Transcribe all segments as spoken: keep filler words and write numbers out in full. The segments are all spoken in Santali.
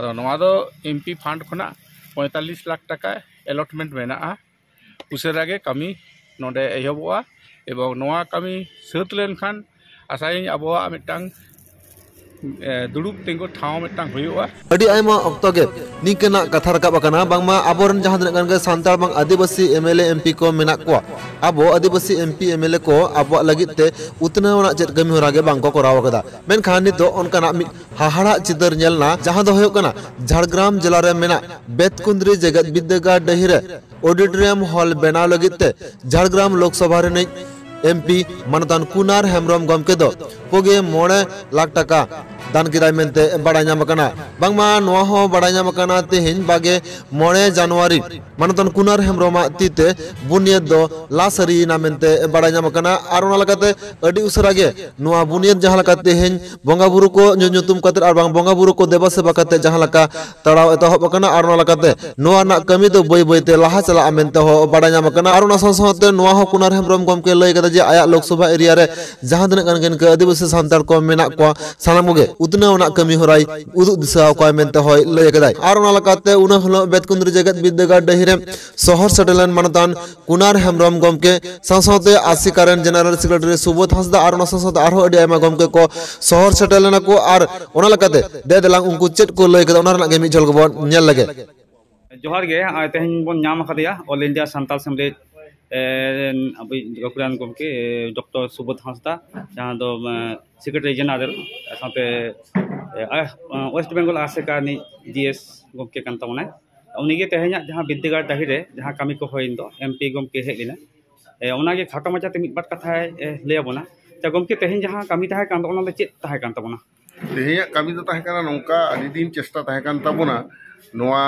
ᱟᱫᱚ ᱱᱚᱣᱟ ᱫᱚ ᱮᱢᱯᱤ ᱯᱷᱟᱱᱰ ᱠᱷᱚᱱᱟᱜ ᱯᱚᱸᱭᱛᱟᱞᱞᱤᱥ ᱞᱟᱠᱷ ᱴᱟᱠᱟ ᱮᱞᱚᱴᱢᱮᱱᱴ ᱢᱮᱱᱟᱜᱼᱟ᱾ ᱩᱥᱟᱹᱨᱟ ᱜᱮ ᱠᱟᱹᱢᱤ ᱱᱚᱰᱮ ᱮᱦᱚᱵᱚᱜᱼᱟ ᱮᱵᱚᱝ ᱱᱚᱣᱟ ᱠᱟᱹᱢᱤ ᱥᱟᱹᱛ ᱞᱮᱱᱠᱷᱟᱱ ᱟᱥᱟᱭᱟᱹᱧ ᱟᱵᱚᱣᱟᱜ ᱢᱤᱫᱴᱟᱝ ᱫᱩᱲᱩᱵ ᱛᱤᱸᱜᱩ ᱴᱷᱟᱶ ᱢᱤᱫᱴᱟᱝ ᱦᱩᱭᱩᱜᱼᱟ᱾ ᱟᱹᱰᱤ ᱟᱭᱢᱟ ᱚᱠᱛᱚ ᱜᱮ ᱱᱤᱝᱠᱟᱹᱱᱟᱜ ᱠᱟᱛᱷᱟ ᱨᱟᱠᱟᱵ ᱟᱠᱟᱱᱟ, ᱵᱟᱝᱢᱟ ᱟᱵᱚᱨᱮᱱ ᱡᱟᱦᱟᱸ ᱛᱤᱱᱟᱹᱜ ᱜᱟᱱ ᱜᱮ ᱥᱟᱱᱛᱟᱲ ᱵᱟᱝ ᱟᱹᱫᱤᱵᱟᱹᱥᱤ ᱮᱢᱮᱞᱮ ᱮᱢᱯᱤ ᱠᱚ ᱢᱮᱱᱟᱜ ᱠᱚᱣᱟ, ᱟᱵᱚ ᱟᱹᱫᱤᱵᱟᱹᱥᱤ ᱮᱢᱯᱤ ᱮᱢᱮᱞᱮ ᱠᱚ ᱟᱵᱚᱣᱟᱜ ᱞᱟᱹᱜᱤᱫ ᱛᱮ ᱩᱛᱱᱟᱹᱣ ᱟᱱᱟᱜ ᱪᱮᱫ ᱠᱟᱹᱢᱤ ᱦᱚᱨᱟ ᱜᱮ ᱵᱟᱝ ᱠᱚ ᱠᱚᱨᱟᱣ ᱟᱠᱟᱫᱟ᱾ ᱢᱮᱱᱠᱷᱟᱱ ᱱᱤᱛᱚᱜ ᱚᱱᱠᱟᱱᱟᱜ ᱢᱤᱫ ᱦᱟᱦᱟᱲᱟᱜ ᱪᱤᱛᱟᱹᱨ ᱧᱮᱞ ᱮᱱᱟ, ᱡᱟᱦᱟᱸ ᱫᱚ ᱦᱩᱭᱩᱜ ᱠᱟᱱᱟ ᱡᱷᱟᱲᱜᱨᱟᱢ ᱡᱮᱞᱟ ᱨᱮ ᱢᱮᱱᱟᱜ ᱵᱮᱛᱠᱩᱸᱫᱽᱨᱤ ᱡᱮᱜᱮᱛ ᱵᱤᱨᱫᱟᱹᱜᱟᱲ ᱰᱟᱹᱦᱤ ᱨᱮ ᱚᱰᱤᱴᱳᱨᱤᱭᱟᱢ ᱦᱚᱞ ᱵᱮᱱᱟᱣ ᱞᱟᱹᱜᱤᱫ ᱛᱮ ᱡᱷᱟᱲᱜᱨᱟᱢ ᱞᱳᱠᱥᱚᱵᱷᱟ ᱨᱤᱱᱤᱡ ᱮᱢᱯᱤ ᱢᱟᱱᱚᱛᱟᱱ ᱠᱩᱱᱟᱨ ᱦᱮᱢᱵᱨᱚᱢ ᱜᱚᱢᱠᱮ ᱫᱚ ᱯᱩᱜᱮ ᱢᱚᱬᱮ ᱞᱟᱠᱷ ᱴᱟᱠᱟ ᱫᱟᱱ ᱠᱮᱫᱟᱭ ᱢᱮᱱᱛᱮ ᱵᱟᱲᱟᱭ ᱧᱟᱢ ᱟᱠᱟᱱᱟ᱾ ᱵᱟᱝᱢᱟ ᱱᱚᱣᱟ ᱦᱚᱸ ᱵᱟᱲᱟᱭ ᱧᱟᱢ ᱟᱠᱟᱱᱟ, ᱛᱮᱦᱮᱧ ᱵᱟᱜᱮ ᱢᱚᱬᱮ ᱡᱟᱱᱩᱣᱟᱨᱤ ᱢᱟᱱᱚᱛᱟᱱ ᱠᱩᱱᱟᱨ ᱦᱮᱢᱵᱨᱚᱢᱟᱜ ᱛᱤ ᱛᱮ ᱵᱩᱱᱤᱭᱟᱹᱫ ᱫᱚ ᱞᱟ ᱥᱟᱹᱨᱤᱭᱮᱱᱟ ᱢᱮᱱᱛᱮ ᱵᱟᱲᱟᱭ ᱧᱟᱢ ᱟᱠᱟᱱᱟ᱾ ᱟᱨ ᱚᱱᱟ ᱞᱮᱠᱟᱛᱮ ᱟᱹᱰᱤ ᱩᱥᱟᱹᱨᱟ ᱜᱮ ᱱᱚᱣᱟ ᱵᱩᱱᱤᱭᱟᱹᱫ ᱡᱟᱦᱟᱸ ᱞᱮᱠᱟ ᱛᱮᱦᱮᱧ ᱵᱚᱸᱜᱟ ᱵᱩᱨᱩ ᱠᱚ ᱧᱩ ᱧᱩᱛᱩᱢ ᱠᱟᱛᱮ ᱟᱨ ᱵᱟᱝ ᱵᱚᱸᱜᱟ ᱵᱩᱨᱩ ᱠᱚ ᱫᱮᱵᱟ ᱥᱮᱵᱟ ᱠᱟᱛᱮ ᱡᱟᱦᱟᱸ ᱞᱮᱠᱟ ᱛᱟᱲᱟᱣ ᱮᱛᱚᱦᱚᱵ ᱟᱠᱟᱱᱟ ᱟᱨ ᱚᱱᱟ ᱞᱮᱠᱟᱛᱮ ᱱᱚᱣᱟ ᱨᱮᱱᱟᱜ ᱠᱟᱹᱢᱤ ᱫᱚ ᱵᱟᱹᱭ ᱵᱟᱹᱭ ᱛᱮ ᱞᱟᱦᱟ ᱪᱟᱞᱟᱜᱼᱟ ᱢᱮᱱᱛᱮ ᱦᱚᱸ ᱵᱟᱲᱟᱭ ᱧᱟᱢ ᱟᱠᱟᱱᱟ᱾ ᱟᱨ ᱚᱱᱟ ᱥᱟᱶ ᱥᱟᱶᱛᱮ ᱱᱚᱣᱟ ᱦᱚᱸ ᱠᱩᱱᱟᱨ ᱦᱮᱢᱵᱨᱚᱢ ᱜᱚᱢᱠᱮ ᱞᱟᱹᱭ ᱠᱟᱫᱟ ᱡᱮ ᱟᱭᱟᱜ ᱞᱳᱠᱥᱚᱵᱷᱟ ᱮᱨᱤᱭᱟ ᱨᱮ ᱡᱟᱦᱟᱸ ᱛᱤᱱᱟᱹᱜ ᱜᱟᱱ ᱜᱮ ᱱᱤᱝᱠᱟᱹ ᱟᱹᱫᱤᱵᱟᱹᱥᱤ ᱥᱟᱱᱛᱟᱲ ᱠᱚ ᱢᱮᱱᱟᱜ ᱠᱚᱣᱟ, ᱥᱟᱱᱟᱢ ᱠᱚᱜᱮ ᱩᱛᱱᱟᱹᱣ ᱨᱮᱱᱟᱜ ᱠᱟᱹᱢᱤ ᱦᱚᱨᱟᱭ ᱩᱫᱩᱜ ᱫᱤᱥᱟᱹ ᱟᱠᱚᱣᱟ ᱢᱮᱱᱛᱮ ᱦᱚᱸᱭ ᱞᱟᱹᱭ ᱟᱠᱟᱫᱟᱭ᱾ ᱟᱨ ᱚᱱᱟ ᱞᱮᱠᱟᱛᱮ ᱩᱱᱟᱹ ᱦᱤᱞᱳᱜ ᱵᱮᱛᱠᱩᱸᱫᱽᱨᱤ ᱡᱮᱜᱮᱛ ᱵᱤᱨᱫᱟᱹᱜᱟᱲ ᱰᱟᱹᱦᱤ ᱨᱮ ᱥᱚᱦᱚᱨ ᱥᱮᱴᱮᱨ ᱞᱮᱱ ᱢᱟᱱᱚᱛᱟᱱ ᱠᱩᱱᱟᱨ ᱦᱮᱢᱵᱨᱚᱢ ᱜᱚᱢᱠᱮ ᱥᱟᱶ ᱥᱟᱶᱛᱮ ᱟᱥᱮᱠᱟ ᱨᱮᱱ ᱡᱮᱱᱟᱨᱮᱞ ᱥᱮᱠᱨᱮᱴᱟᱨᱤ ᱥᱩᱵᱳᱫᱷ ᱦᱟᱸᱥᱫᱟ ᱟᱨ ᱚᱱᱟ ᱥᱟᱶ ᱥᱟᱶᱛᱮ ᱟᱨᱦᱚᱸ ᱟᱹᱰᱤ ᱟᱭᱢᱟ ᱜᱚᱢᱠᱮ ᱠᱚ ᱥᱚᱦᱚᱨ ᱥᱮᱴᱮᱨ ᱞᱮᱱᱟ ᱠᱚ᱾ ᱟᱨ ᱚᱱᱟ ᱞᱮᱠᱟᱛᱮ ᱫᱮ ᱫᱮᱞᱟᱝ ᱩᱱᱠᱩ ᱪᱮᱫ ᱠᱚ ᱞᱟᱹᱭ ᱠᱮᱫᱟ ᱚᱱᱟ ᱨᱮᱱᱟᱜ ᱜᱮ ᱢᱤᱫ ᱡᱷᱟᱹᱞ ᱜᱮᱵᱚᱱ ᱧᱮᱞ ᱞᱮᱜᱮ᱾ ᱡᱚᱦᱟᱨ ᱜᱮ, ᱟᱨ ᱛᱮᱦᱮᱧ ᱵᱚᱱ ᱧᱟᱢ ᱟᱠᱟᱫᱮᱭᱟ ᱚᱞ ᱤᱱᱰᱤᱭᱟ ᱥᱟᱱᱛᱟᱞ ᱥᱮᱢᱞᱮᱫ, ᱮ, ᱟᱵᱚᱭᱤᱡ ᱜᱟᱹᱠᱷᱩᱲᱟᱱ ᱜᱚᱢᱠᱮ, ᱮ, ᱰᱚᱠᱴᱚᱨ ᱥᱩᱵᱳᱫᱷ ᱦᱟᱸᱥᱫᱟ, ᱡᱟᱦᱟᱸ ᱫᱚ, ᱮ, ᱥᱮᱠᱨᱮᱴᱟᱨᱤ ᱡᱮᱱᱟᱨᱮᱞ, ᱥᱟᱶᱛᱮ, ᱮ, ᱟ-, ᱳᱭᱮᱥᱴ ᱵᱮᱝᱜᱚᱞ ᱟᱥᱮᱠᱟ ᱨᱤᱱᱤᱡ ᱡᱤ ᱮᱥ ᱜᱚᱢᱠᱮ ᱠᱟᱱ ᱛᱟᱵᱚᱱᱟᱭ᱾ ᱩᱱᱤᱜᱮ ᱛᱮᱦᱮᱧᱟᱜ ᱡᱟᱦᱟᱸ ᱵᱤᱨᱫᱟᱹᱜᱟᱲ ᱰᱟᱹᱦᱤ ᱨᱮ ᱡᱟᱦᱟᱸ ᱠᱟᱹᱢᱤ ᱠᱚ ᱦᱩᱭᱮᱱ ᱫᱚ, ᱮᱢ ᱯᱤ ᱜᱚᱢᱠᱮ ᱦᱮᱡ ᱞᱮᱱᱟ᱾ ᱮ, ᱚᱱᱟᱜᱮ ᱠᱷᱟᱴᱚ ᱢᱟᱪᱷᱟᱛᱮ ᱢᱤᱫ ᱵᱟᱨ ᱠᱟᱛᱷᱟᱭ, ᱮ, ᱞᱟᱹᱭ ᱟᱵᱚᱱᱟ᱾ ᱟᱪᱪᱷᱟ ᱜᱚᱢᱠᱮ, ᱛᱮᱦᱮᱧ ᱡᱟᱦᱟᱸ ᱠᱟᱹᱢᱤ ᱛᱟᱦᱮᱸ ᱠᱟᱱ ᱫᱚ, ᱚᱱᱟ ᱫᱚ ᱪᱮᱫ ᱛᱟᱦᱮᱸ ᱠᱟᱱ ᱛᱟᱵᱚᱱᱟ? ᱛᱮᱦᱮᱧᱟᱜ ᱠᱟᱹᱢᱤ ᱫᱚ ᱛᱟᱦᱮᱸ ᱠᱟᱱᱟ ᱱᱚᱝᱠᱟ, ᱟᱹᱰᱤ ᱫᱤᱱ ᱪᱮᱥᱴᱟ ᱛᱟᱦᱮᱸ ᱠᱟᱱ ᱛᱟᱵᱚᱱᱟ, ᱱᱚᱣᱟ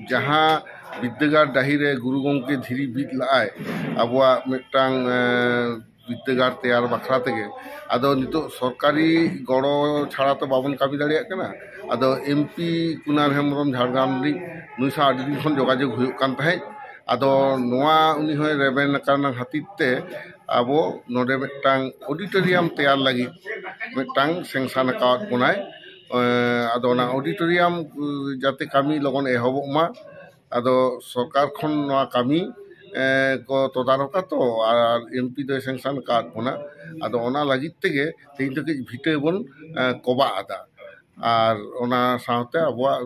ᱡᱟᱦᱟᱸ ᱵᱤᱨᱫᱟᱹᱜᱟᱲ ᱰᱟᱹᱦᱤ ᱨᱮ ᱜᱩᱨᱩ ᱜᱚᱢᱠᱮ ᱫᱷᱤᱨᱤ ᱵᱤᱫ ᱞᱟᱜᱼᱟᱭ, ᱟᱵᱚᱣᱟᱜ ᱢᱤᱫᱴᱟᱝ, ᱮ, ᱵᱤᱨᱫᱟᱹᱜᱟᱲ ᱛᱮᱭᱟᱨ ᱵᱟᱠᱷᱨᱟ ᱛᱮᱜᱮ᱾ ᱟᱫᱚ ᱱᱤᱛᱚᱜ ᱥᱚᱨᱠᱟᱨᱤ ᱜᱚᱲᱚ ᱪᱷᱟᱲᱟ ᱛᱚ ᱵᱟᱵᱚᱱ ᱠᱟᱹᱢᱤ ᱫᱟᱲᱮᱭᱟᱜ ᱠᱟᱱᱟ᱾ ᱟᱫᱚ ᱮᱢ ᱯᱤ ᱠᱩᱱᱟᱨ ᱦᱮᱢᱵᱨᱚᱢ ᱡᱷᱟᱲᱜᱨᱟᱢ ᱨᱤᱱᱤᱡ, ᱱᱩᱭ ᱥᱟᱶ ᱟᱹᱰᱤ ᱫᱤᱱ ᱠᱷᱚᱱ ᱡᱳᱜᱟᱡᱳᱜᱽ ᱦᱩᱭᱩᱜ ᱠᱟᱱ ᱛᱟᱦᱮᱸᱫ᱾ ᱟᱫᱚ ᱱᱚᱣᱟ ᱩᱱᱤ ᱦᱚᱸᱭ ᱨᱮᱵᱮᱱ ᱟᱠᱟᱱ ᱠᱷᱟᱹᱛᱤᱨ ᱛᱮ ᱟᱵᱚ ᱱᱚᱰᱮ ᱢᱤᱫᱴᱟᱝ ᱚᱰᱤᱴᱳᱨᱤᱭᱟᱢ ᱛᱮᱭᱟᱨ ᱞᱟᱹᱜᱤᱫ ᱢᱤᱫᱴᱟᱝ ᱥᱮᱝᱥᱟᱱ ᱟᱠᱟᱣᱟᱫ ᱵᱚᱱᱟᱭ᱾ ᱟᱫᱚ ᱚᱱᱟ ᱚᱰᱤᱴᱳᱨᱤᱭᱟᱢ ᱡᱟᱛᱮ ᱠᱟᱹᱢᱤ ᱞᱚᱜᱚᱱ ᱮᱦᱚᱵᱚᱜ ᱢᱟ᱾ ᱟᱫᱚ ᱥᱚᱨᱠᱟᱨ ᱠᱷᱚᱱ ᱱᱚᱣᱟ ᱠᱟᱹᱢᱤ ᱠᱚ ᱛᱚᱫᱟᱨᱚᱠᱟ ᱛᱚ, ᱟᱨ ᱮᱢᱯᱤ ᱫᱚᱭ ᱥᱮᱝᱥᱟᱱ ᱟᱠᱟᱫ ᱵᱚᱱᱟ᱾ ᱟᱫᱚ ᱚᱱᱟ ᱞᱟᱹᱜᱤᱫ ᱛᱮᱜᱮ ᱛᱮᱦᱮᱧ ᱫᱚ ᱠᱟᱹᱡ ᱵᱷᱤᱴᱟᱹ ᱵᱚᱱ ᱠᱚᱵᱟᱜ ᱟᱫᱟ᱾ ᱟᱨ ᱚᱱᱟ ᱥᱟᱶᱛᱮ ᱟᱵᱚᱣᱟᱜ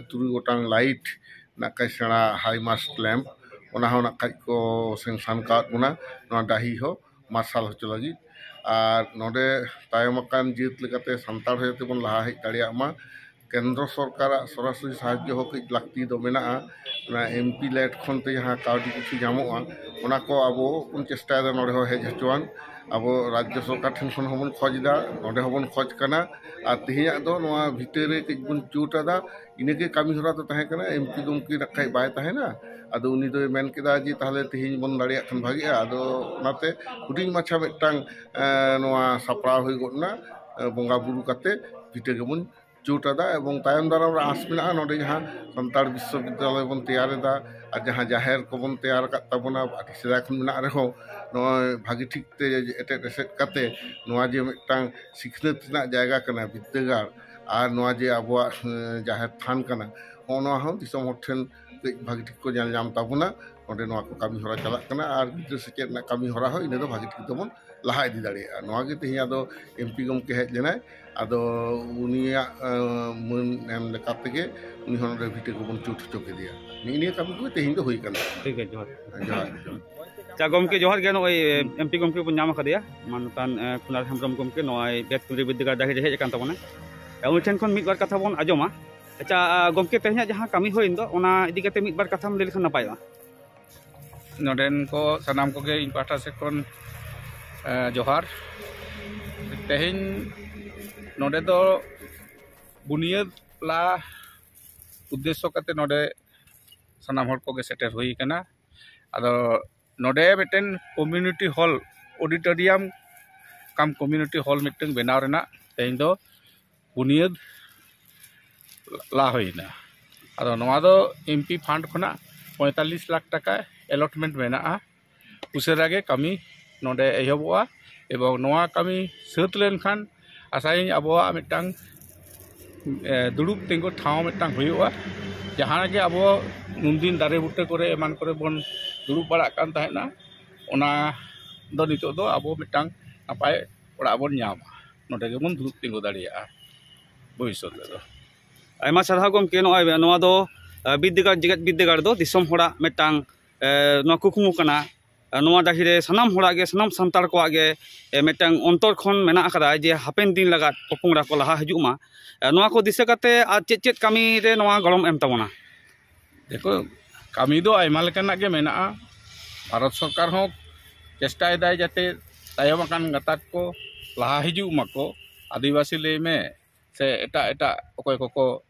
ᱛᱩᱨᱩᱭ ᱜᱚᱴᱟᱝ ᱞᱟᱭᱤᱴ ᱱᱟᱜ ᱠᱷᱟᱡ ᱥᱮᱬᱟ ᱦᱟᱭ ᱢᱟᱥᱴ ᱞᱮᱢᱯ, ᱚᱱᱟ ᱦᱚᱸ ᱱᱟᱜ ᱠᱷᱟᱡ ᱠᱚ ᱥᱮᱝᱥᱟᱱ ᱟᱠᱟᱫ ᱵᱚᱱᱟ, ᱱᱚᱣᱟ ᱰᱟᱹᱦᱤ ᱦᱚᱸ ᱢᱟᱨᱥᱟᱞ ᱦᱚᱪᱚ ᱞᱟᱹᱜᱤᱫ᱾ ᱟᱨ ᱱᱚᱰᱮ ᱛᱟᱭᱚᱢ ᱟᱠᱟᱱ ᱡᱟᱹᱛ ᱞᱮᱠᱟᱛᱮ ᱥᱟᱱᱛᱟᱲ ᱦᱚᱸ ᱡᱟᱛᱮ ᱵᱚᱱ ᱞᱟᱦᱟ ᱦᱮᱡ ᱫᱟᱲᱮᱭᱟᱜ ᱢᱟ᱾ ᱠᱮᱱᱫᱨᱚ ᱥᱚᱨᱠᱟᱨᱟᱜ ᱥᱚᱨᱟᱥᱚᱨᱤ ᱥᱟᱦᱟᱡᱽᱡᱚ ᱦᱚᱸ ᱠᱟᱹᱡ ᱞᱟᱹᱠᱛᱤ ᱫᱚ ᱢᱮᱱᱟᱜᱼᱟ᱾ ᱚᱱᱟ ᱮᱢᱯᱤ ᱞᱮᱴ ᱠᱷᱚᱱ ᱛᱮ ᱡᱟᱦᱟᱸ ᱠᱟᱹᱣᱰᱤ ᱠᱤᱪᱷᱩ ᱧᱟᱢᱚᱜᱼᱟ, ᱚᱱᱟ ᱠᱚ ᱟᱵᱚ ᱵᱚᱱ ᱪᱮᱥᱴᱟᱭᱮᱫᱟ ᱱᱚᱰᱮ ᱦᱚᱸ ᱦᱮᱡ ᱦᱚᱪᱚᱣᱟᱱ᱾ ᱟᱵᱚ ᱨᱟᱡᱽᱡᱚ ᱥᱚᱨᱠᱟᱨ ᱴᱷᱮᱱ ᱠᱷᱚᱱ ᱦᱚᱸᱵᱚᱱ ᱠᱷᱚᱡᱽ ᱮᱫᱟ, ᱱᱚᱰᱮ ᱦᱚᱸᱵᱚᱱ ᱠᱷᱚᱡᱽ ᱠᱟᱱᱟ᱾ ᱟᱨ ᱛᱮᱦᱮᱧᱟᱜ ᱫᱚ ᱱᱚᱣᱟ ᱵᱷᱤᱴᱟᱹ ᱨᱮ ᱠᱟᱹᱡ ᱵᱚᱱ ᱪᱩᱴ ᱟᱫᱟ, ᱤᱱᱟᱹᱜᱮ ᱠᱟᱹᱢᱤ ᱦᱚᱨᱟ ᱫᱚ ᱛᱟᱦᱮᱸ ᱠᱟᱱᱟ᱾ ᱮᱢᱯᱤ ᱜᱚᱢᱠᱮ ᱱᱟᱜ ᱠᱷᱟᱡ ᱵᱟᱭ ᱛᱟᱦᱮᱱᱟ, ᱟᱫᱚ ᱩᱱᱤ ᱫᱚᱭ ᱢᱮᱱ ᱠᱮᱫᱟ ᱡᱮ ᱛᱟᱦᱚᱞᱮ ᱛᱮᱦᱮᱧ ᱵᱚᱱ ᱫᱟᱲᱮᱭᱟᱜ ᱠᱷᱟᱱ ᱵᱷᱟᱜᱤᱜᱼᱟ᱾ ᱟᱫᱚ ᱚᱱᱟᱛᱮ ᱦᱩᱰᱤᱧ ᱢᱟᱪᱷᱟ ᱢᱤᱫᱴᱟᱝ ᱮᱸ, ᱱᱚᱣᱟ ᱥᱟᱯᱲᱟᱣ ᱦᱩᱭ ᱜᱚᱫ ᱮᱱᱟ᱾ ᱮᱸ, ᱵᱚᱸᱜᱟ ᱵᱩᱨᱩ ᱠᱟᱛᱮ ᱵᱷᱤᱴᱟᱹ ᱜᱮᱵᱚᱱ ᱪᱩᱴ ᱟᱫᱟ, ᱮᱵᱚᱝ ᱛᱟᱭᱚᱢ ᱫᱟᱨᱟᱢ ᱨᱮ ᱟᱸᱥ ᱢᱮᱱᱟᱜᱼᱟ, ᱱᱚᱰᱮ ᱡᱟᱦᱟᱸ ᱥᱟᱱᱛᱟᱲ ᱵᱤᱥᱥᱚᱵᱤᱫᱽᱫᱟᱞᱚᱭ ᱵᱚᱱ ᱛᱮᱭᱟᱨ ᱮᱫᱟ ᱟᱨ ᱡᱟᱦᱟᱸ ᱡᱟᱦᱮᱨ ᱠᱚᱵᱚᱱ ᱛᱮᱭᱟᱨ ᱟᱠᱟᱫ ᱛᱟᱵᱚᱱᱟ, ᱟᱹᱰᱤ ᱥᱮᱫᱟᱭ ᱠᱷᱚᱱ ᱢᱮᱱᱟᱜ ᱨᱮᱦᱚᱸ, ᱱᱚᱜᱼᱚᱭ ᱵᱷᱟᱹᱜᱤ ᱴᱷᱤᱠ ᱛᱮ ᱮᱴᱮᱫ ᱮᱥᱮᱫ ᱠᱟᱛᱮ ᱱᱚᱣᱟ ᱡᱮ ᱢᱤᱫᱴᱟᱝ ᱥᱤᱠᱷᱱᱟᱹᱛ ᱨᱮᱱᱟᱜ ᱡᱟᱭᱜᱟ ᱠᱟᱱᱟ ᱵᱤᱫᱽᱫᱟᱹᱜᱟᱲ, ᱟᱨ ᱱᱚᱣᱟ ᱡᱮ ᱟᱵᱚᱣᱟᱜ, ᱮᱸ, ᱡᱟᱦᱮᱨ ᱛᱷᱟᱱ ᱠᱟᱱᱟ, ᱦᱚᱸᱜᱼᱚ ᱱᱚᱣᱟ ᱦᱚᱸ ᱫᱤᱥᱚᱢ ᱦᱚᱲ ᱴᱷᱮᱱ ᱠᱟᱹᱡ ᱵᱷᱟᱹᱜᱤ ᱴᱷᱤᱠ ᱠᱚ ᱧᱮᱞ ᱧᱟᱢ ᱛᱟᱵᱚᱱᱟ᱾ ᱚᱸᱰᱮ ᱱᱚᱣᱟ ᱠᱚ ᱠᱟᱹᱢᱤ ᱦᱚᱨᱟ ᱪᱟᱞᱟᱜ ᱠᱟᱱᱟ ᱟᱨ ᱜᱤᱫᱽᱨᱟᱹ ᱥᱮᱪᱮᱫ ᱨᱮᱱᱟᱜ ᱠᱟᱹᱢᱤ ᱦᱚᱨᱟ ᱦᱚᱸ ᱤᱱᱟᱹ ᱫᱚ ᱵᱷᱟᱹᱜᱤ ᱴᱷᱤᱠ ᱛᱮᱵᱚᱱ ᱞᱟᱦᱟ ᱤᱫᱤ ᱫᱟᱲᱮᱭᱟᱜᱼᱟ᱾ ᱱᱚᱣᱟ ᱜᱮ ᱛᱮᱦᱮᱧ ᱟᱫᱚ ᱮᱢᱯᱤ ᱜᱚᱢᱠᱮ ᱦᱮᱡ ᱞᱮᱱᱟᱭ, ᱟᱫᱚ ᱩᱱᱤᱭᱟᱜ, ᱟᱸ, ᱢᱟᱹᱱ ᱮᱢ ᱞᱮᱠᱟ ᱛᱮᱜᱮ ᱩᱱᱤ ᱦᱚᱸ ᱱᱚᱰᱮ ᱵᱷᱤᱴᱟᱹ ᱠᱚᱵᱚᱱ ᱪᱩᱴ ᱦᱚᱪᱚ ᱠᱮᱫᱮᱭᱟ᱾ ᱱᱤᱜ ᱱᱤᱭᱟᱹ ᱠᱟᱹᱢᱤ ᱠᱚᱜᱮ ᱛᱮᱦᱮᱧ ᱫᱚ ᱦᱩᱭ ᱠᱟᱱᱟ᱾ ᱴᱷᱤᱠ ᱜᱮᱭᱟ, ᱡᱚᱦᱟᱨ᱾ ᱡᱚᱦᱟᱨ, ᱡᱚᱦᱟᱨ᱾ ᱟᱪᱪᱷᱟ ᱜᱚᱢᱠᱮ, ᱡᱚᱦᱟᱨ ᱜᱮ᱾ ᱱᱚᱜᱼᱚᱭ ᱮᱢᱯᱤ ᱜᱚᱢᱠᱮ ᱵᱚᱱ ᱧᱟᱢ ᱟᱠᱟᱫᱮᱭᱟ, ᱢᱟᱱᱚᱛᱟᱱ, ᱮ, ᱠᱷᱩᱱᱟᱨ ᱦᱮᱢᱵᱨᱚᱢ ᱜᱚᱢᱠᱮ ᱱᱚᱜᱼᱚᱭ ᱵᱮᱫ ᱠᱩᱸᱫᱽᱨᱤ ᱵᱤᱨᱫᱟᱹᱜᱟᱲ ᱰᱟᱹᱦᱤ ᱨᱮ ᱦᱮᱡ ᱟᱠᱟᱱ ᱛᱟᱵᱚᱱᱟ᱾ ᱮ, ᱩᱱᱤ ᱴᱷᱮᱱ ᱠᱷᱚᱱ ᱢᱤᱫ ᱵᱟᱨ ᱠᱟᱛᱷᱟ ᱵᱚᱱ ᱟᱸᱡᱚᱢᱟ᱾ ᱟᱪᱪᱷᱟ, ᱟ, ᱜᱚᱢᱠᱮ, ᱛᱮᱦᱮᱧᱟᱜ ᱡᱟᱦᱟᱸ ᱠᱟᱹᱢᱤ ᱦᱩᱭᱮᱱ ᱫᱚ, ᱚᱱᱟ ᱤᱫᱤ ᱠᱟᱛᱮ ᱢᱤᱫ ᱵᱟᱨ ᱠᱟᱛᱷᱟᱢ ᱞᱟᱹᱭ ᱞᱮᱠᱷᱟᱱ ᱱᱟᱯᱟᱭᱚᱜᱼᱟ᱾ ᱱᱚᱰᱮᱱ ᱠᱚ ᱥᱟᱱᱟᱢ ᱠᱚᱜᱮ ᱤᱧ ᱯᱟᱦᱴᱟ ᱥᱮᱫ ᱠᱷᱚᱱ, ᱮ, ᱡᱚᱦᱟᱨ᱾ ᱛᱮᱦᱮᱧ ᱱᱚᱰᱮ ᱫᱚ ᱵᱩᱱᱤᱭᱟᱹᱫ ᱞᱟ ᱩᱫᱽᱫᱮᱥᱥᱚ ᱠᱟᱛᱮ ᱱᱚᱰᱮ ᱥᱟᱱᱟᱢ ᱦᱚᱲ ᱠᱚᱜᱮ ᱥᱮᱴᱮᱨ ᱦᱩᱭ ᱟᱠᱟᱱᱟ᱾ ᱟᱫᱚ ᱱᱚᱰᱮ ᱢᱤᱫᱴᱮᱱ ᱠᱚᱢᱤᱭᱩᱱᱤᱴᱤ ᱦᱚᱞ, ᱚᱰᱤᱴᱳᱨᱤᱭᱟᱢ ᱠᱟᱢ ᱠᱚᱢᱤᱭᱩᱱᱤᱴᱤ ᱦᱚᱞ ᱢᱤᱫᱴᱟᱝ ᱵᱮᱱᱟᱣ ᱨᱮᱱᱟᱜ ᱛᱮᱦᱮᱧ ᱫᱚ ᱵᱩᱱᱤᱭᱟᱹᱫ ᱞᱟ ᱦᱩᱭᱱᱟ᱾ ᱟᱫᱚ ᱱᱚᱣᱟ ᱫᱚ ᱮᱢᱯᱤ ᱯᱷᱟᱱᱰ ᱠᱷᱚᱱᱟᱜ ᱯᱚᱸᱭᱛᱟᱞᱞᱤᱥ ᱞᱟᱠᱷ ᱴᱟᱠᱟ ᱮᱞᱚᱴᱢᱮᱱᱴ ᱢᱮᱱᱟᱜᱼᱟ᱾ ᱩᱥᱟᱹᱨᱟ ᱜᱮ ᱠᱟᱹᱢᱤ ᱱᱚᱰᱮ ᱮᱦᱚᱵᱚᱜᱼᱟ, ᱮᱵᱚᱝ ᱱᱚᱣᱟ ᱠᱟᱹᱢᱤ ᱥᱟᱹᱛ ᱞᱮᱱᱠᱷᱟᱱ ᱟᱥᱟᱭᱟᱹᱧ ᱟᱵᱚᱣᱟᱜ ᱢᱤᱫᱴᱟᱝ ᱮ, ᱫᱩᱲᱩᱵ ᱛᱤᱸᱜᱩ ᱴᱷᱟᱶ ᱢᱤᱫᱴᱟᱝ ᱦᱩᱭᱩᱜᱼᱟ᱾ ᱡᱟᱦᱟᱸ ᱨᱮᱜᱮ ᱟᱵᱚ ᱩᱱᱫᱤᱱ ᱫᱟᱨᱮ ᱵᱩᱴᱟᱹ ᱠᱚᱨᱮ ᱮᱢᱟᱱ ᱠᱚᱨᱮ ᱵᱚᱱ ᱫᱩᱲᱩᱵ ᱵᱟᱲᱟᱜ ᱠᱟᱱ ᱛᱟᱦᱮᱸᱱᱟ, ᱚᱱᱟ ᱫᱚ ᱱᱤᱛᱚᱜ ᱫᱚ ᱟᱵᱚ ᱢᱤᱫᱴᱟᱝ ᱱᱟᱯᱟᱭ ᱚᱲᱟᱜ ᱵᱚᱱ ᱧᱟᱢᱟ, ᱱᱚᱰᱮ ᱜᱮᱵᱚᱱ ᱫᱩᱲᱩᱵ ᱛᱤᱸᱜᱩ ᱫᱟᱲᱮᱭᱟᱜᱼᱟ ᱵᱷᱚᱵᱤᱥᱥᱚᱛ ᱨᱮᱫᱚ᱾ ᱟᱭᱢᱟ ᱥᱟᱨᱦᱟᱣ ᱜᱚᱢᱠᱮ᱾ ᱱᱚᱜᱼᱚᱭ ᱱᱚᱣᱟ ᱫᱚ, ᱟᱸ, ᱵᱤᱨᱫᱟᱹᱜᱟᱲ, ᱡᱮᱜᱮᱛ ᱵᱤᱨᱫᱟᱹᱜᱟᱲ ᱫᱚ ᱫᱤᱥᱚᱢ ᱦᱚᱲᱟᱜ ᱢᱤᱫᱴᱟᱝ, ᱮ, ᱱᱚᱣᱟ ᱠᱩᱠᱢᱩ ᱠᱟᱱᱟ᱾ ᱮ, ᱱᱚᱣᱟ ᱰᱟᱹᱦᱤ ᱨᱮ ᱥᱟᱱᱟᱢ ᱦᱚᱲᱟᱜ ᱜᱮ, ᱥᱟᱱᱟᱢ ᱥᱟᱱᱛᱟᱲ ᱠᱚᱣᱟᱜ ᱜᱮ, ᱮ, ᱢᱤᱫᱴᱟᱝ ᱚᱱᱛᱚᱨ ᱠᱷᱚᱱ ᱢᱮᱱᱟᱜ ᱟᱠᱟᱫᱟ ᱡᱮ ᱦᱟᱯᱮᱱ ᱫᱤᱱ ᱞᱟᱜᱟᱫ ᱯᱚᱯᱚᱝᱲᱟ ᱠᱚ ᱞᱟᱦᱟ ᱦᱤᱡᱩᱜ ᱢᱟ᱾ ᱮ, ᱱᱚᱣᱟ ᱠᱚ ᱫᱤᱥᱟᱹ ᱠᱟᱛᱮ ᱟᱨ ᱪᱮᱫ ᱪᱮᱫ ᱠᱟᱹᱢᱤ ᱨᱮ ᱱᱚᱣᱟ ᱜᱚᱲᱚᱢ ᱮᱢ ᱛᱟᱵᱚᱱᱟ? ᱫᱮᱠᱷᱚ, ᱠᱟᱹᱢᱤ ᱫᱚ ᱟᱭᱢᱟ ᱞᱮᱠᱟᱱᱟᱜ ᱜᱮ ᱢᱮᱱᱟᱜᱼᱟ᱾ ᱵᱷᱟᱨᱚᱛ ᱥᱚᱨᱠᱟᱨ ᱦᱚᱸ ᱪᱮᱥᱴᱟᱭᱮᱫᱟᱭ ᱡᱟᱛᱮ ᱛᱟᱭᱚᱢ ᱟᱠᱟᱱ ᱜᱟᱛᱟᱠ ᱠᱚ ᱞᱟᱦᱟ ᱦᱤᱡᱩᱜ ᱢᱟᱠᱚ, ᱟᱹᱫᱤᱵᱟᱹᱥᱤ ᱞᱟᱹᱭ ᱢᱮ ᱥᱮ ᱮᱴᱟᱜ ᱮᱴᱟᱜ ᱚᱠᱚᱭ ᱠᱚᱠᱚ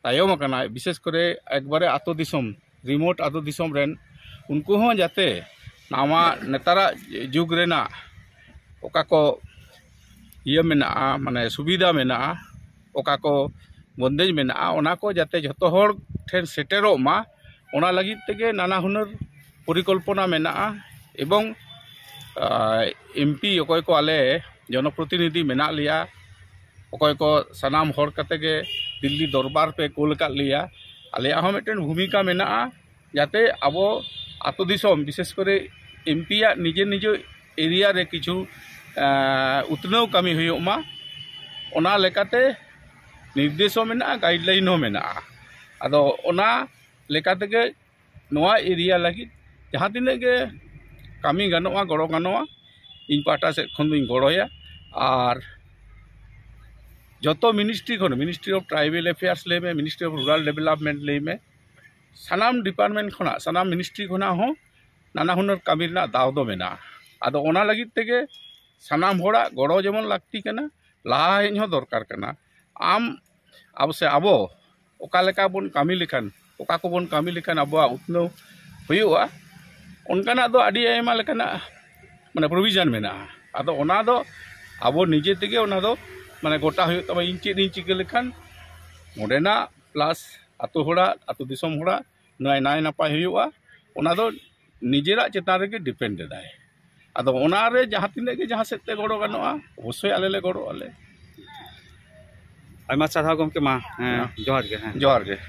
ᱛᱟᱭᱚᱢ ᱟᱠᱟᱱᱟ, ᱵᱤᱥᱮᱥ ᱠᱚᱨᱮ ᱮᱠᱵᱟᱨᱮ ᱟᱛᱳ ᱫᱤᱥᱚᱢ, ᱨᱤᱢᱳᱴ ᱟᱛᱳ ᱫᱤᱥᱚᱢ ᱨᱮᱱ, ᱩᱱᱠᱩ ᱦᱚᱸ ᱡᱟᱛᱮ ᱱᱟᱣᱟ ᱱᱮᱛᱟᱨᱟᱜ ᱡᱩᱜᱽ ᱨᱮᱱᱟᱜ ᱚᱠᱟ ᱠᱚ ᱤᱭᱟᱹ ᱢᱮᱱᱟᱜᱼᱟ, ᱢᱟᱱᱮ ᱥᱩᱵᱤᱫᱷᱟ ᱢᱮᱱᱟᱜᱼᱟ, ᱚᱠᱟ ᱠᱚ ᱵᱚᱱᱫᱮᱡᱽ ᱢᱮᱱᱟᱜᱼᱟ, ᱚᱱᱟ ᱠᱚ ᱡᱟᱛᱮ ᱡᱷᱚᱛᱚ ᱦᱚᱲ ᱴᱷᱮᱱ ᱥᱮᱴᱮᱨᱚᱜ ᱢᱟ, ᱚᱱᱟ ᱞᱟᱹᱜᱤᱫ ᱛᱮᱜᱮ ᱱᱟᱱᱟ ᱦᱩᱱᱟᱹᱨ ᱯᱚᱨᱤᱠᱚᱞᱯᱚᱱᱟ ᱢᱮᱱᱟᱜᱼᱟ᱾ ᱮᱵᱚᱝ ᱮᱢᱯᱤ ᱚᱠᱚᱭ ᱠᱚ ᱟᱞᱮ ᱡᱚᱱᱚᱯᱨᱚᱛᱤᱱᱤᱫᱷᱤ ᱢᱮᱱᱟᱜ ᱞᱮᱭᱟ, ᱚᱠᱚᱭ ᱠᱚ ᱥᱟᱱᱟᱢ ᱦᱚᱲ ᱠᱟᱛᱮ ᱜᱮ ᱫᱤᱞᱞᱤ ᱫᱚᱨᱵᱟᱨ ᱯᱮ ᱠᱳᱞ ᱟᱠᱟᱫ ᱞᱮᱭᱟ, ᱟᱞᱮᱭᱟᱜ ᱦᱚᱸ ᱢᱤᱫᱴᱮᱱ ᱵᱷᱩᱢᱤᱠᱟ ᱢᱮᱱᱟᱜᱼᱟ, ᱡᱟᱛᱮ ᱟᱵᱚ ᱟᱹᱛᱩ ᱫᱤᱥᱚᱢ, ᱵᱤᱥᱮᱥ ᱠᱚᱨᱮ ᱮᱢᱯᱤᱭᱟᱜ ᱱᱤᱡᱮ ᱱᱤᱡᱮ ᱮᱨᱤᱭᱟ ᱨᱮ ᱠᱤᱪᱷᱩ, ᱮᱸ, ᱩᱛᱱᱟᱹᱣ ᱠᱟᱹᱢᱤ ᱦᱩᱭᱩᱜ ᱢᱟ, ᱚᱱᱟ ᱞᱮᱠᱟᱛᱮ ᱱᱤᱨᱫᱮᱥ ᱦᱚᱸ ᱢᱮᱱᱟᱜᱼᱟ, ᱜᱟᱭᱤᱰᱞᱟᱭᱤᱱ ᱦᱚᱸ ᱢᱮᱱᱟᱜᱼᱟ᱾ ᱟᱫᱚ ᱚᱱᱟ ᱞᱮᱠᱟ ᱛᱮᱜᱮ ᱱᱚᱣᱟ ᱮᱨᱤᱭᱟ ᱞᱟᱹᱜᱤᱫ ᱡᱟᱦᱟᱸ ᱛᱤᱱᱟᱹᱜ ᱜᱮ ᱠᱟᱹᱢᱤ ᱜᱟᱱᱚᱜᱼᱟ, ᱜᱚᱲᱚ ᱜᱟᱱᱚᱜᱼᱟ, ᱤᱧ ᱯᱟᱦᱴᱟ ᱥᱮᱫ ᱠᱷᱚᱱ ᱫᱚᱧ ᱜᱚᱲᱚᱭᱟ᱾ ᱟᱨ ᱡᱚᱛᱚ ᱢᱤᱱᱤᱥᱴᱨᱤ ᱠᱷᱚᱱ, ᱢᱤᱱᱤᱥᱴᱨᱤ ᱚᱯᱷ ᱴᱨᱟᱭᱵᱮᱞ ᱮᱯᱷᱮᱭᱟᱨᱥ ᱞᱟᱹᱭ ᱢᱮ, ᱢᱤᱱᱤᱥᱴᱨᱤ ᱚᱯᱷ ᱨᱩᱨᱟᱞ ᱰᱮᱵᱷᱞᱚᱯᱢᱮᱱᱴ ᱞᱟᱹᱭ ᱢᱮ, ᱥᱟᱱᱟᱢ ᱰᱤᱯᱟᱨᱴᱢᱮᱱᱴ ᱠᱷᱚᱱᱟᱜ, ᱥᱟᱱᱟᱢ ᱢᱤᱱᱤᱥᱴᱨᱤ ᱠᱷᱚᱱᱟᱜ ᱦᱚᱸ ᱱᱟᱱᱟ ᱦᱩᱱᱟᱹᱨ ᱠᱟᱹᱢᱤ ᱨᱮᱱᱟᱜ ᱫᱟᱣ ᱫᱚ ᱢᱮᱱᱟᱜᱼᱟ᱾ ᱟᱫᱚ ᱚᱱᱟ ᱞᱟᱹᱜᱤᱫ ᱛᱮᱜᱮ ᱥᱟᱱᱟᱢ ᱦᱚᱲᱟᱜ ᱜᱚᱲᱚ ᱡᱮᱢᱚᱱ ᱞᱟᱹᱠᱛᱤ ᱠᱟᱱᱟ, ᱞᱟᱦᱟ ᱦᱮᱡ ᱦᱚᱸ ᱫᱚᱨᱠᱟᱨ ᱠᱟᱱᱟ᱾ ᱟᱢ, ᱟᱵᱚ ᱥᱮ ᱟᱵᱚ ᱚᱠᱟ ᱞᱮᱠᱟ ᱵᱚᱱ ᱠᱟᱹᱢᱤ ᱞᱮᱠᱷᱟᱱ, ᱚᱠᱟ ᱠᱚᱵᱚᱱ ᱠᱟᱹᱢᱤ ᱞᱮᱠᱷᱟᱱ ᱟᱵᱚᱣᱟᱜ ᱩᱛᱱᱟᱹᱣ ᱦᱩᱭᱩᱜᱼᱟ, ᱚᱱᱠᱟᱱᱟᱜ ᱫᱚ ᱟᱹᱰᱤ ᱟᱭᱢᱟ ᱞᱮᱠᱟᱱᱟᱜ, ᱢᱟᱱᱮ, ᱯᱨᱚᱵᱷᱤᱡᱚᱱ ᱢᱮᱱᱟᱜᱼᱟ᱾ ᱟᱫᱚ ᱚᱱᱟ ᱫᱚ ᱟᱵᱚ ᱱᱤᱡᱮ ᱛᱮᱜᱮ ᱚᱱᱟ ᱫᱚ, ᱢᱟᱱᱮ, ᱜᱚᱴᱟ ᱦᱩᱭᱩᱜ ᱛᱟᱵᱚᱱᱟ, ᱤᱧ ᱪᱮᱫ ᱤᱧ ᱪᱤᱠᱟᱹ ᱞᱮᱠᱷᱟᱱ ᱱᱚᱰᱮᱱᱟᱜ ᱯᱞᱟᱥ ᱟᱛᱳ ᱦᱚᱲᱟᱜ, ᱟᱛᱳ ᱫᱤᱥᱚᱢ ᱦᱚᱲᱟᱜ ᱱᱟᱭ, ᱱᱟᱭ ᱱᱟᱯᱟᱭ ᱦᱩᱭᱩᱜᱼᱟ, ᱚᱱᱟ ᱫᱚ ᱱᱤᱡᱮᱨᱟᱜ ᱪᱮᱛᱟᱱ ᱨᱮᱜᱮ ᱰᱤᱯᱮᱱᱰ ᱮᱫᱟᱭ᱾ ᱟᱫᱚ ᱚᱱᱟᱨᱮ ᱡᱟᱦᱟᱸ ᱛᱤᱱᱟᱹᱜ ᱜᱮ ᱡᱟᱦᱟᱸ ᱥᱮᱫ ᱛᱮ ᱜᱚᱲᱚ ᱜᱟᱱᱚᱜᱼᱟ, ᱚᱵᱚᱥᱥᱳᱭ ᱟᱞᱮ ᱞᱮ ᱜᱚᱲᱚᱜ ᱟᱞᱮ᱾ ᱟᱭᱢᱟ ᱥᱟᱨᱦᱟᱣ ᱜᱚᱢᱠᱮ, ᱢᱟ ᱦᱮᱸ, ᱦᱮᱸ᱾ ᱡᱚᱦᱟᱨ ᱜᱮ᱾ ᱦᱮᱸ᱾ ᱡᱚᱦᱟᱨ ᱜᱮ᱾